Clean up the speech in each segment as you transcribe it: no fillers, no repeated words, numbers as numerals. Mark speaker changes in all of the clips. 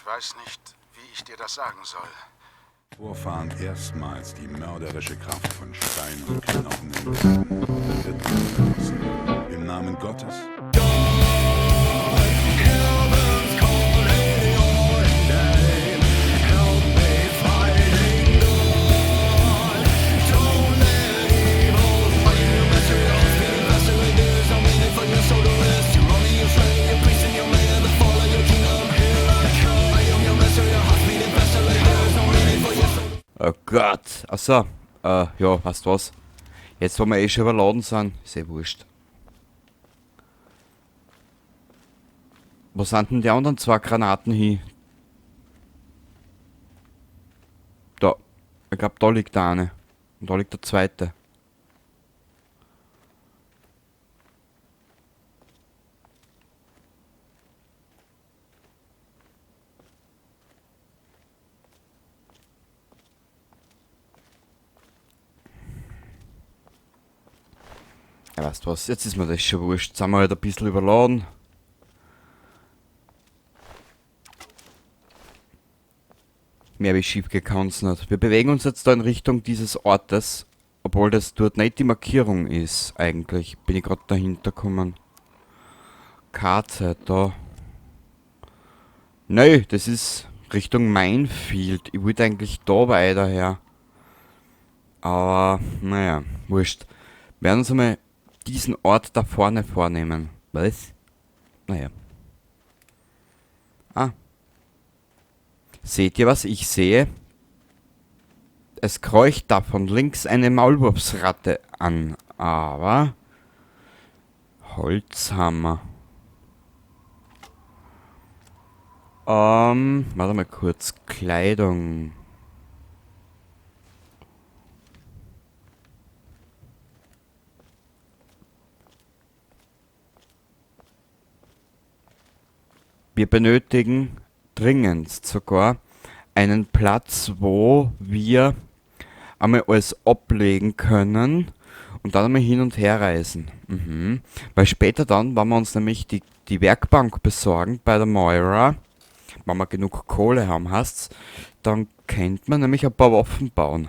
Speaker 1: Ich weiß nicht, wie ich dir das sagen soll.
Speaker 2: Vorfahren erstmals die mörderische Kraft von Stein und Knochen entdeckten, wird verlassen. Im Namen Gottes.
Speaker 3: Oh Gott. Achso. Ja, weißt du was? Jetzt, wo wir eh schon überladen sind, ist eh wurscht. Wo sind denn die anderen zwei Granaten hin? Da. Ich glaub, da liegt der eine. Und da liegt der zweite. Ja, weißt du was, jetzt ist mir das schon wurscht. Jetzt sind wir halt ein bisschen überladen. Mehr wie schief gekannt's nicht. Wir bewegen uns jetzt da in Richtung dieses Ortes, obwohl das dort nicht die Markierung ist, eigentlich. Bin ich grad dahinter gekommen. Karte, da. Nö, das ist Richtung Minefield. Ich wollte eigentlich da weiter her. Aber, naja, wurscht. Wir werden uns einmal diesen Ort da vorne vornehmen. Was? Naja. Ah. Seht ihr, was ich sehe? Es kreucht da von links eine Maulwurfsratte an, aber Holzhammer. Warte mal kurz. Kleidung. Wir benötigen dringendst sogar einen Platz, wo wir einmal alles ablegen können und dann einmal hin und her reisen. Weil später dann, wenn wir uns nämlich die Werkbank besorgen bei der Moira, wenn wir genug Kohle haben, heißt's, dann könnte man nämlich ein paar Waffen bauen.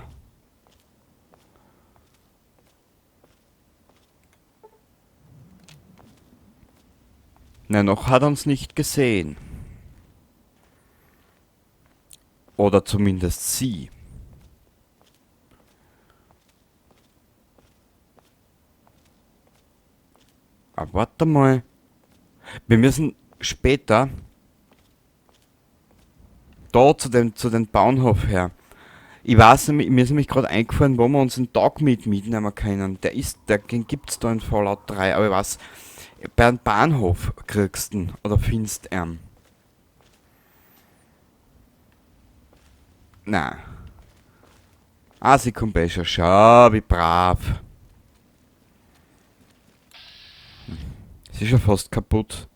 Speaker 3: Na, noch hat er uns nicht gesehen. Oder zumindest sie. Aber warte mal. Wir müssen später da zu dem Bahnhof her. Ich weiß nämlich, mir ist nämlich gerade eingefallen, wo wir uns einen Dogmeat mitnehmen können. Den gibt's da in Fallout 3, aber ich weiß, bei einem Bahnhof kriegst du ihn oder findest ihn. Na. Ah, sie kommt eh schon. Schau, wie brav. Sie ist schon fast kaputt.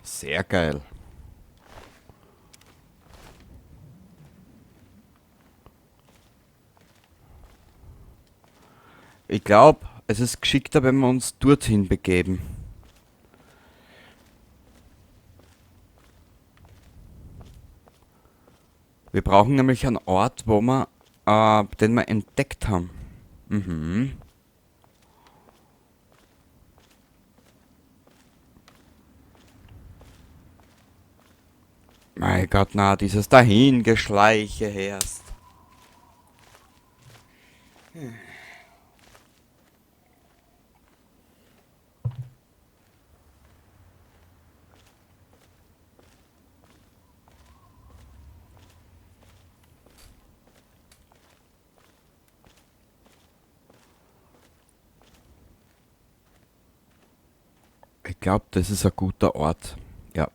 Speaker 3: Sehr geil. Ich glaub, es ist geschickter, wenn wir uns dorthin begeben. Wir brauchen nämlich einen Ort, den wir entdeckt haben. Mein Gott, na, dieses Dahingeschleiche herrscht. Ich glaub, das ist ein guter Ort. Ja.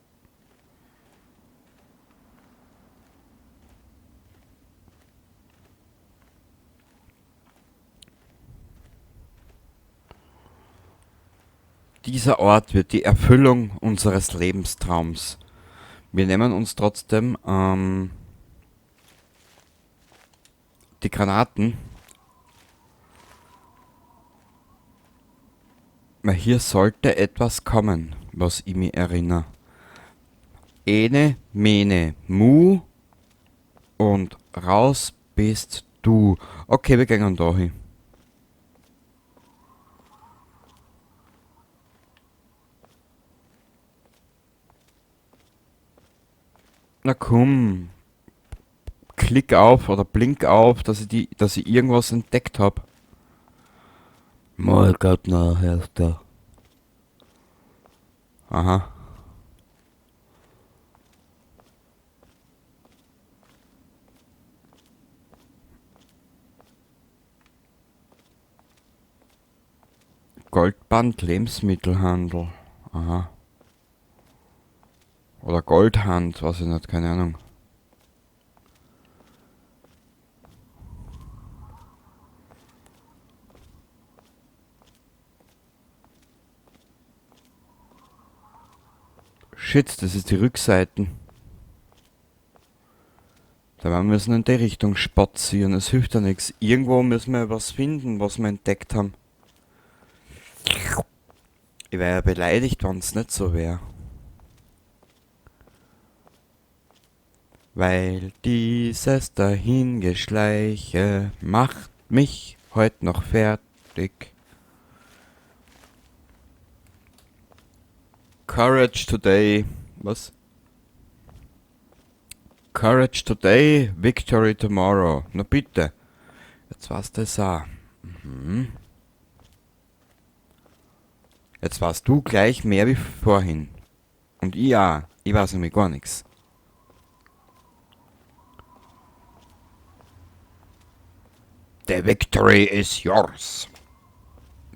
Speaker 3: Dieser Ort wird die Erfüllung unseres Lebenstraums. Wir nehmen uns trotzdem Die Granaten. Weil hier sollte etwas kommen, was ich mich erinnere. Ene, mene, mu und raus bist du. Okay, wir gehen da hin. Na komm. Klick auf oder blink auf, dass ich irgendwas entdeckt hab. Mein Gott, na, Herr. Aha. Goldband, Lebensmittelhandel. Aha. Oder Goldhand, weiß ich nicht, keine Ahnung. Shit, das ist die Rückseite. Da wir müssen in die Richtung spazieren, es hilft ja nichts. Irgendwo müssen wir was finden, was wir entdeckt haben. Ich wäre ja beleidigt, wenn's nicht so wär. Weil dieses Dahingeschleiche macht mich heut noch fertig. Courage today. Was? Courage today, victory tomorrow. Na bitte. Jetzt war's das auch. Mhm. Jetzt warst du gleich mehr wie vorhin. Und ich auch. Ich weiß nämlich gar nichts. The victory is yours.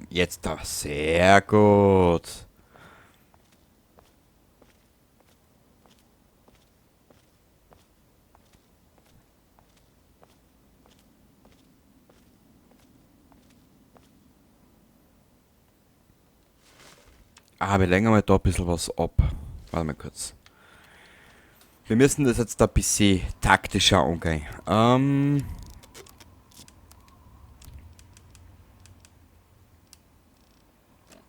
Speaker 3: Jetzt da. Sehr gut. Ah, wir legen mal da ein bisschen was ab. Warte mal kurz. Wir müssen das jetzt da ein bisschen taktischer angehen.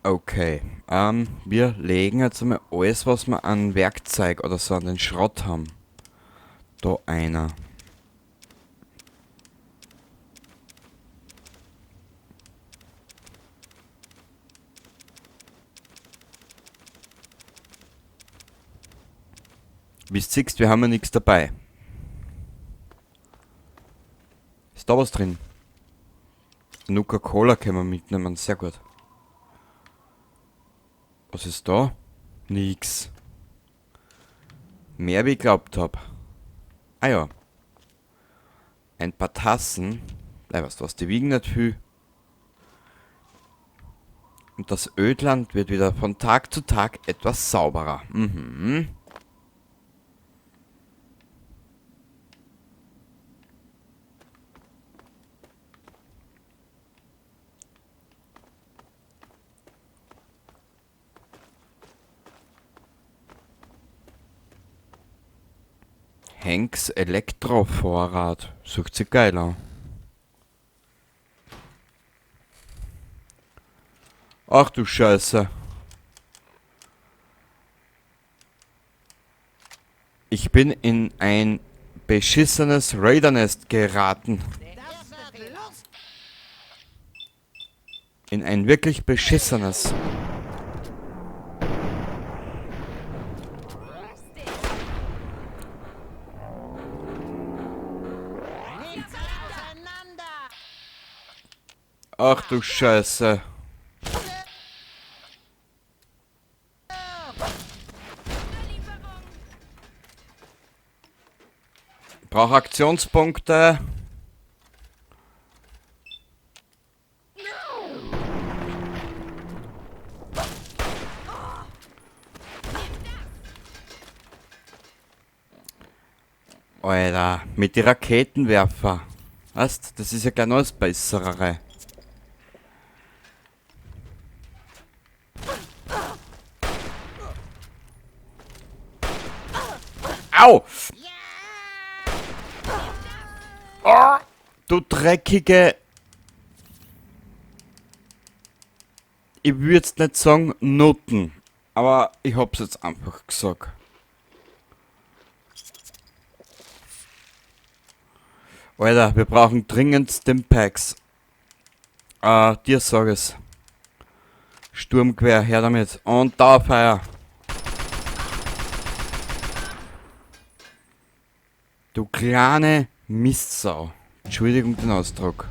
Speaker 3: Okay. Wir legen jetzt einmal alles, was wir an Werkzeug oder so an den Schrott haben. Da einer. Wie du siehst, wir haben ja nichts dabei. Ist da was drin? Nuka-Cola können wir mitnehmen, sehr gut. Was ist da? Nix. Mehr wie ich geglaubt hab. Ah ja. Ein paar Tassen. Nein, weißt du was, die wiegen nicht viel. Und das Ödland wird wieder von Tag zu Tag etwas sauberer. Mhm. Hanks Elektrovorrat. Sucht sich geil an. Ach du Scheiße. Ich bin in ein beschissenes Raidernest geraten. In ein wirklich beschissenes. Ach du Scheiße. Brauch Aktionspunkte. Alter, mit den Raketenwerfer. Weißt, das ist ja gleich noch das Bessere. Au! Oh, Du dreckige... Ich würde jetzt nicht sagen Noten, aber ich hab's jetzt einfach gesagt. Alter, wir brauchen dringend Stimpacks. Dir sag es. Sturmgewehr, her damit. Und Dauerfeuer. Du kleine Mistsau. Entschuldigung den Ausdruck.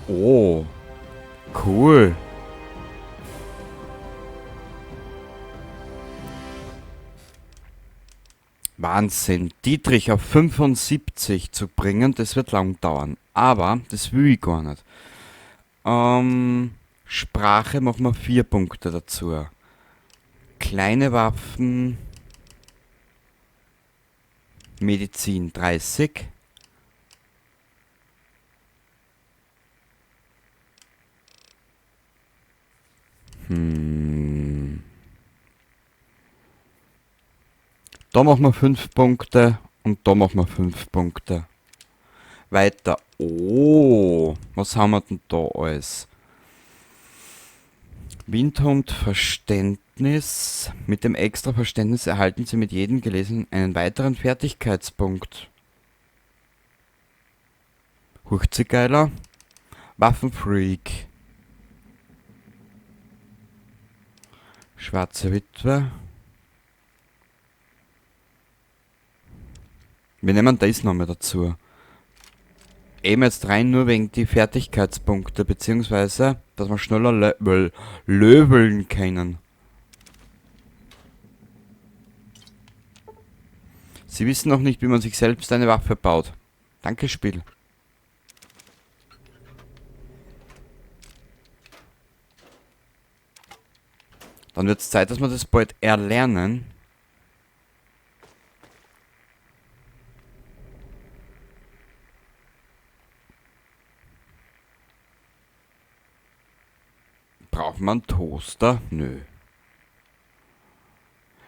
Speaker 3: Oh. Cool. Wahnsinn. Dietrich auf 75 zu bringen, das wird lang dauern. Aber das will ich gar nicht. Sprache machen wir 4 Punkte dazu. Kleine Waffen. Medizin 30. Da machen wir 5 Punkte und da machen wir 5 Punkte. Weiter. Oh, was haben wir denn da alles? Windhund Verständnis. Mit dem extra Verständnis erhalten Sie mit jedem gelesenen einen weiteren Fertigkeitspunkt. Huchzigeiler. Waffenfreak. Schwarze Witwe. Wir nehmen das nochmal dazu. Eben jetzt rein nur wegen die Fertigkeitspunkte, beziehungsweise, dass wir schneller löweln können. Sie wissen noch nicht, wie man sich selbst eine Waffe baut. Danke, Spiel. Dann wird's Zeit, dass wir das bald erlernen. Braucht man einen Toaster? Nö.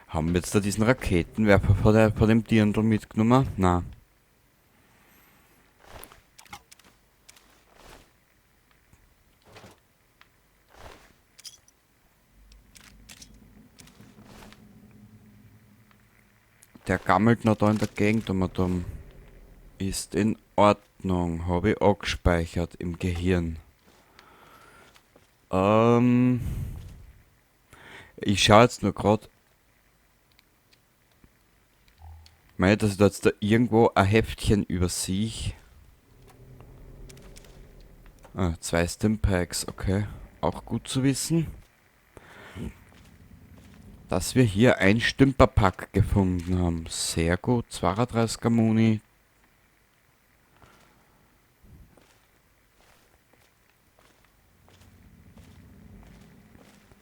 Speaker 3: Haben wir jetzt da diesen Raketenwerfer vor dem Dirndl mitgenommen? Na. Der gammelt noch da in der Gegend um und um. Ist in Ordnung. Hab ich auch gespeichert im Gehirn. Ich schau jetzt nur grad. Meine, dass ich da jetzt da irgendwo ein Heftchen übersehe. Ah, 2 Stimpacks, okay. Auch gut zu wissen. Dass wir hier ein Stümperpack gefunden haben. Sehr gut. 32er Muni.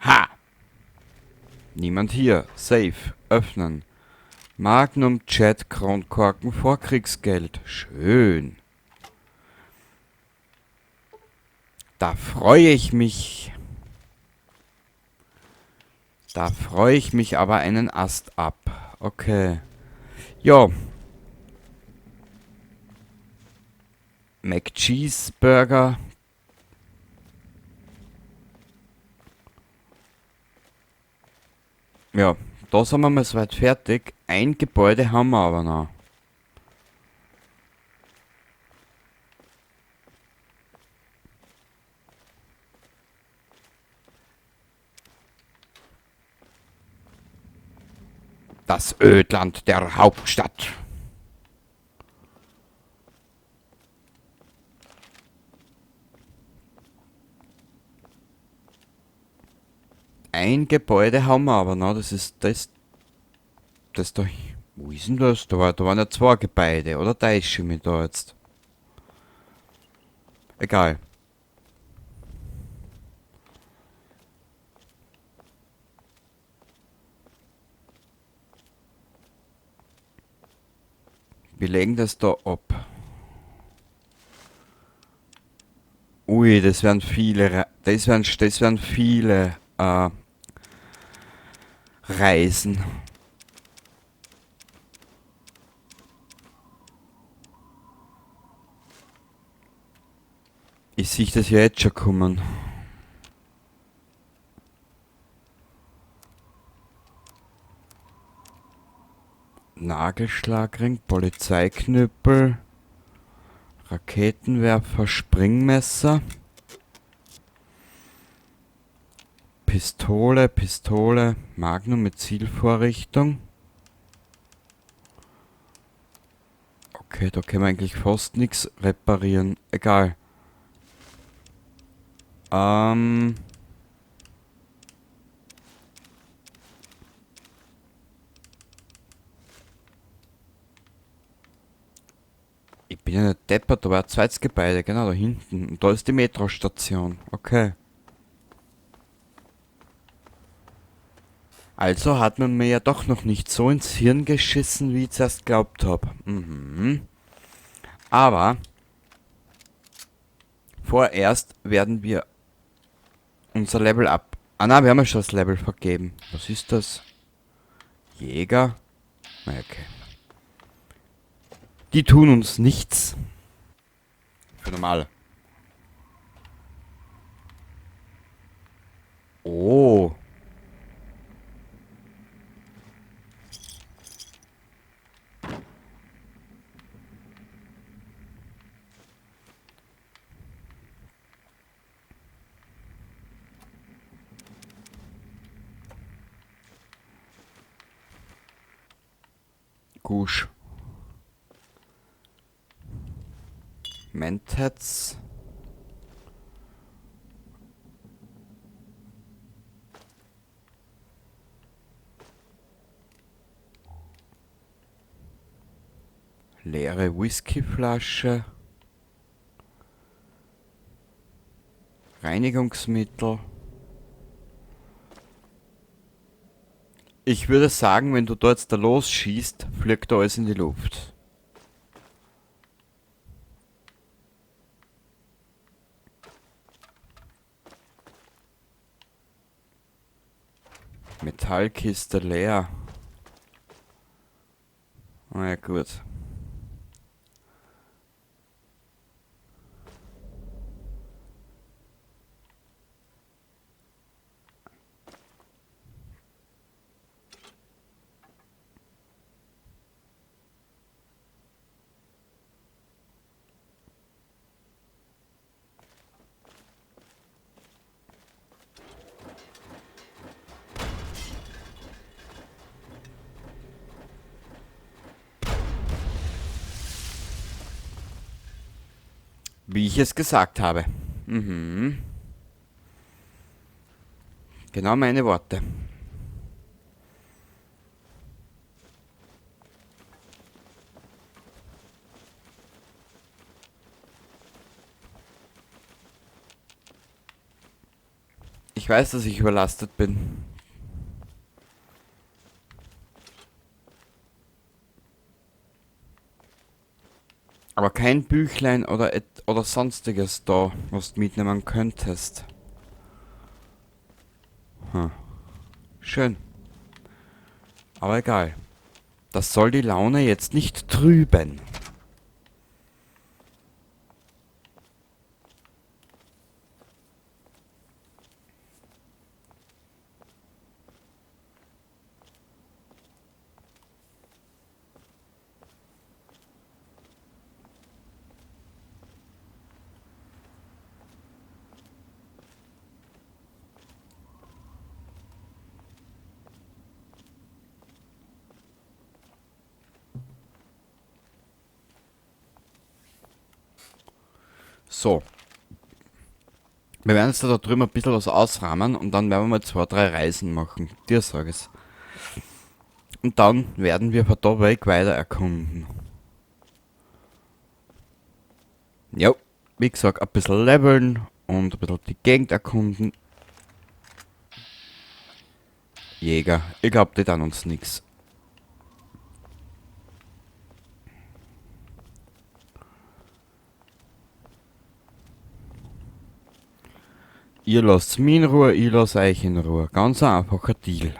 Speaker 3: Ha! Niemand hier. Safe. Öffnen. Magnum Jet Kronkorken Vorkriegsgeld. Schön. Da freue ich mich. Da freue ich mich aber einen Ast ab. Okay. Jo. McCheeseburger. Ja, da sind wir mal soweit fertig. Ein Gebäude haben wir aber noch. Das Ödland der Hauptstadt. Ein Gebäude haben wir aber noch, das ist das. Das da. Wo ist denn das? Da waren ja 2 Gebäude, oder? Da ist schon mit da jetzt. Egal. Wir legen das da ab. Ui, das werden viele Re-, das werden, das werden viele Reisen. Ich sehe das ja jetzt schon kommen. Nagelschlagring, Polizeiknüppel, Raketenwerfer, Springmesser, Pistole, Pistole, Magnum mit Zielvorrichtung. Okay, da können wir eigentlich fast nichts reparieren. Egal. Ich bin ja nicht deppert, da war ein zweites Gebäude, genau da hinten. Und da ist die Metrostation. Okay. Also hat man mir ja doch noch nicht so ins Hirn geschissen, wie ich zuerst glaubt hab. Aber vorerst werden wir unser Level up. Ah nein, wir haben ja schon das Level vergeben. Was ist das? Jäger? Na, okay. Die tun uns nichts. Für normal. Oh. Gusch. Mentats. Leere Whiskyflasche. Reinigungsmittel. Ich würde sagen, wenn du dort jetzt da losschießt, fliegt da alles in die Luft. Metallkiste leer. Na ja, gut. Wie ich es gesagt habe. Genau meine Worte. Ich weiß, dass ich überlastet bin. Aber kein Büchlein oder sonstiges da, was du mitnehmen könntest. Schön. Aber egal. Das soll die Laune jetzt nicht trüben. So. Wir werden jetzt da drüben ein bisschen was ausrahmen und dann werden wir mal 2, 3 Reisen machen. Dir sag ich's. Und dann werden wir von da weg weiter erkunden. Jo, wie gesagt, ein bisschen leveln und ein bisschen die Gegend erkunden. Jäger, ich glaub, die tun uns nix. Ihr lasst mich in Ruhe, ich lass euch in Ruhe. Ganz ein einfacher Deal.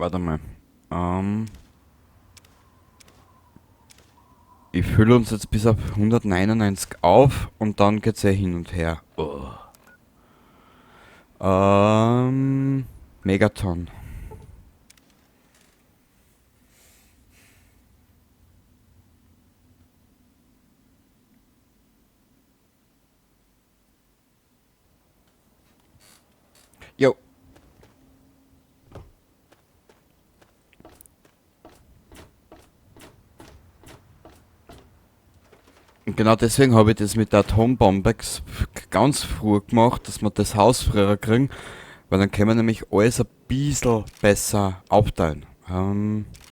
Speaker 3: Warte mal. Ich fülle uns jetzt bis auf 199 auf und dann geht's eh hin und her. Oh. Megaton. Jo. Und genau deswegen habe ich das mit der Atombombe ganz früh gemacht, dass wir das Haus früher kriegen, weil dann können wir nämlich alles ein bisschen besser aufteilen.